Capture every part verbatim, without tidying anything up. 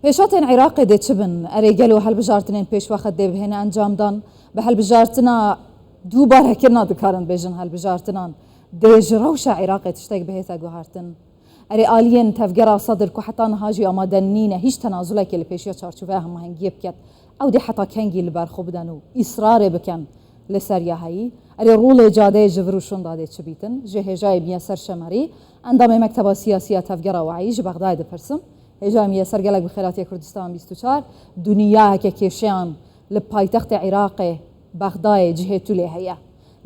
Pêşhatên Iraqê dê çi bin? Erê gelo helbijartinên pêşwexet dê bihêne encamdan? Bi helbijartina dûbarekirina dikarin bêjin helbijartinan dê ji rewşa Iraqê tiştek bihête guhertin? Erê aliyên tevgera Sedr ku heta niha jî amade nîne hîç tenazulekê li pêşiya çarçoveya hemahengiyê biket, ew dê heta kengî li ber xwe biden û îsrarê bikin li ser ya heyî? Erê rolê cadeyê ji vir û şûnda dê çi bîtin? Ji hêjayê miyeser Şemerî, endamê Mekteba Siyasî ya Tevgera We'yî ji Bexdayê dipirsim. Hêjayê miyeser gelek bi xêratiya Kurdistan bîst û çar, dinyayeke kêşeyan li paytextê Iraqê, Bexdayê cihê tu lê heye.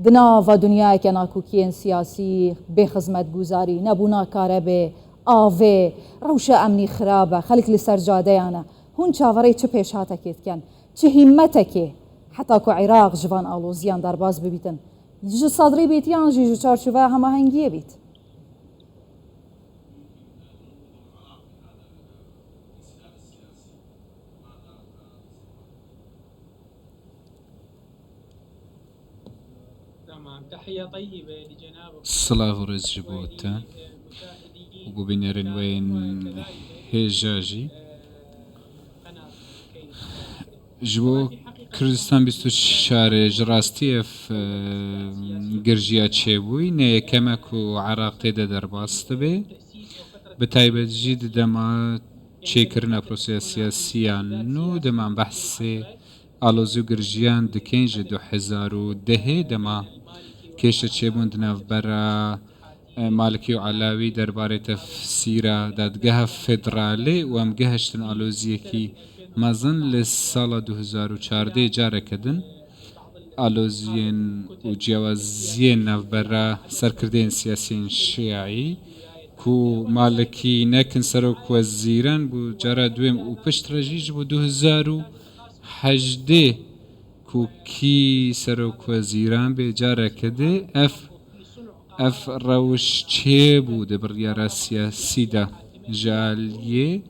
Di nava dinyayeke nakokiyên siyasî, bêxizmetguzarî, nebûna karebê, avê, rewşa emnî xirab e, xelk li ser cadeyan e. Hûn çaverê çi pêşhatekê dikin? Çi hîmmetekê heta ku Iraq ji van aloziyan derbas bibîtin? Ji Sedrî bît yan jî ji çarçoveya hemahengiyê bît? Silav û rêz ji bo te û bo bînerên we yên hêja jî. Ji bo Kurdistan bîst û çar ji rastî ev, e, girjiya çêbûyî ne yekem e ku Iraq tê de derbas dibe. Bi taybet jî di dema çêkirina prosesa siyasî ya nû, dema em behsê alozî û girjiyan dikin ji du hezar û dehê, dema kêşe çêbûn di navbera, e, Malikî û Elawî derbarê tefsîra dadgeha federalê û em gehiştin aloziyekî mezin li sala du hezar û çardeh careke din. Aloziyên û ciyawaziyên navbera serkirdeyên siyasiyên şiayî ku Malikî nekin serokwezîran bû, cara duyem û piştre jî ji bo du hezar û hejdeh ku kî serokwezîran bê careke dê ev, ev rewş çêbû di biryara siyasî de ji aliyê,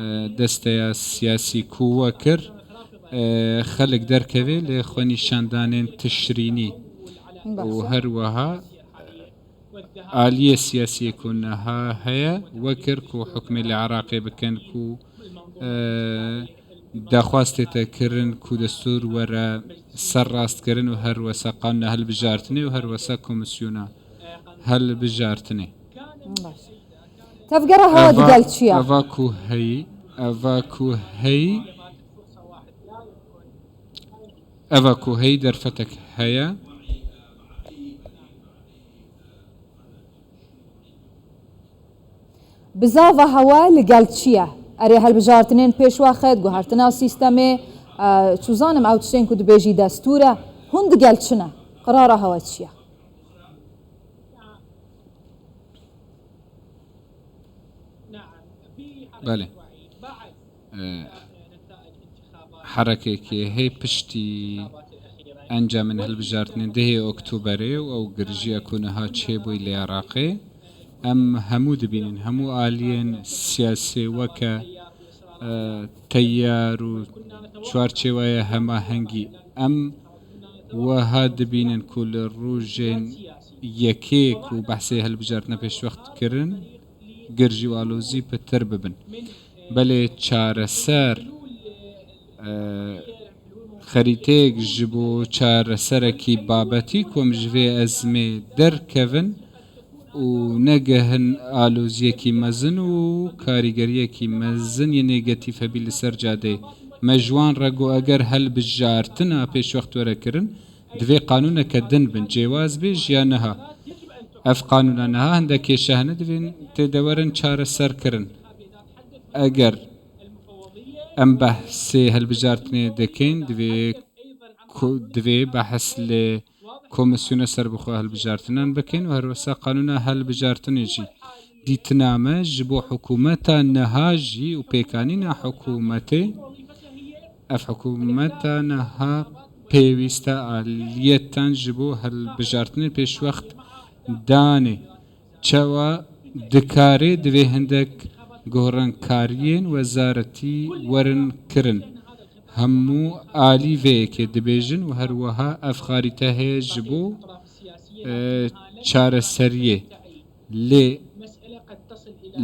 e, desteya siyasî ku we kir, e, xelk derkeve lê xwenîşandanên tişrînî û her wiha aliyê siyasiyê ku niha heye, we kir ku hukmê li Iraqê bikin ku, e, daxwastê te kirin ku destûr were serrastkirin û her wesa qanûna hilbijartinê û her wesa komîsyona hilbijartinê. Baş. Tevgera hewa digel çi ye? Eva ku heyî, eva ku heyî, eva ku heyî derfetek heye. Bizava hewa li gel çi ye? Erê hilbijartinên pêşwexet, guhertina sîstemê, e, çûzanim ew tiştên ku dibêjî destûr e, hûn digel çi ne? Qirara hewa çi ye? Belê. E, herekekê hê piştî encamên hilbijartinên dehê Oktoberê û ew girjiya ku niha çêbûyî li Iraqê, em hemû dibînin, hemû aliyên siyasî weke, e, teyar û çarçeweya hemahengî. Em wiha dibînin ku li rojên yekê ku behsê hilbijartina pêşwext kirin, girjî û alozî pitir bibin. Belê çareser, e, xerîteyek ji bo çareserekî babetî ku em ji vê ezmê derkevin û negehin aloziyekî mezin û karîgeriyekî mezin yê negatîf hebî li ser cadeyê. Me ji wan re got, eger hilbijartina pêşwext were kirin, divê qanûneke din bin, cêwaz bê ji ya niha. Ev qanûna niha hindek kêşe hene, divên tê de werin çareserkirin. Eger em behsê hilbijartinê dikin, divê ku, divê behs li komîsyona serbixwe hilbijartinan bikin û her wesa qanûna hilbijartinê jî. Dîtina me ji bo hikûmeta niha jî û pêkanîna hikûmetê, ev hikûmeta niha pêwîste aliyetan ji bo hilbijartinê pêşwext danê. Çawa dikarê divê hindek gorankariyên wezaretî werin kirin. Hemû alî vê yekê dibêjin û her wiha ev xarîte heye ji bo, e, çareseriyê. Lê,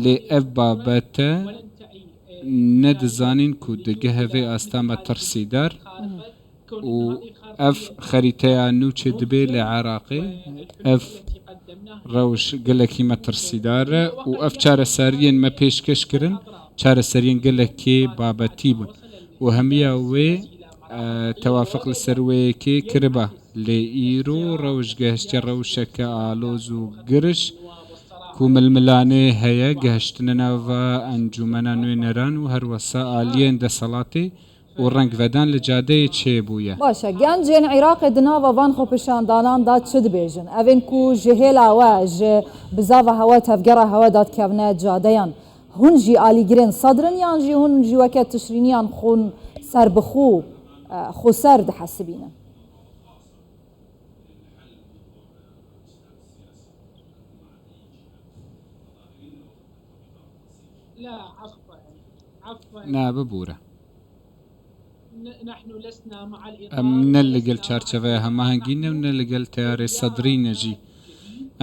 lê ev babete, Nedizanîn ku digihê vê asta metirsîdar û ev xerîteya nû çi dibê li Iraqê, ev rewş gelekî metirsîdar e û ev çareseriyên me pêşkeş kirin, çareseriyên gelekî babetî bûn û hemiya wê, e, tewafiq li ser wê yekê kiriba. Lê îro rewş gehiştiye rewşeke aloz û giriş ku milmilanê heye, gehiştine nava encûmena nûneran û her wesa aliyên deselatê û rengvedan li cadeyê çêbûye. Baş e, gencên Iraqê di nava van xwepêşandanan de çi dibêjin? Evên ku ji hêla we, ji bizava hewe, tevgera hewe dadikevine cadeyan, hûn jî alîgirên Sedr in yan jî hûn jî weke tişrîniyan xûn serbixwe, e, xweser dihesibînin? Na, bibûre. Em ne li gel çarçeveya hemahengî ne û ne li gel teyarê Sedrî ne jî.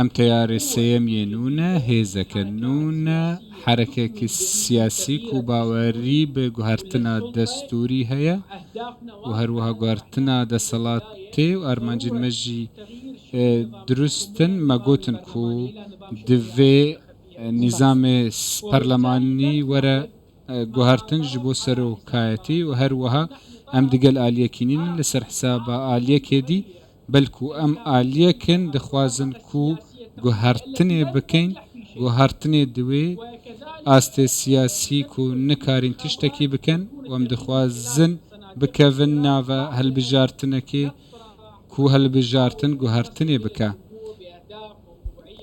Em teyarê sêyem yê nû ne, hêzeke nû ne, herekekî siyasî ku bawerî bi guhertina destûrî heye û her wiha guhertina deselatê û armancên me jî, e, dirust in. Me gotin ku divê, e, nîzamê s-, perlemanî were, e, guhertin ji bo serokayetî û her wiha em digel aliyekî nînin li ser hesaba aliyekê dî, belku em aliyek in dixwazin ku guhertinê bikeyn, guhertinê di wê astê siyasî ku nikarîn tiştekî bikin û em dixwazin bikevin nava hilbijartinekê ku hilbijartin guhertinê bike.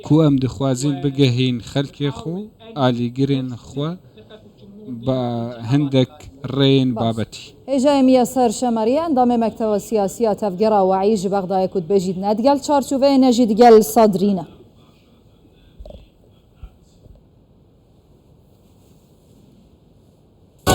Ku em dixwazin bigehîn xelkê xwe, alîgirên xwe, ba hindek rêyên Baş. babetî. Hêjayê Miyeser Şemerî, endamê Mekteba Siyasî ya Tevgera We'î ji Bexdayê ku dibêjît ne digel çarçoveyê ne jî digel Sedrî ne.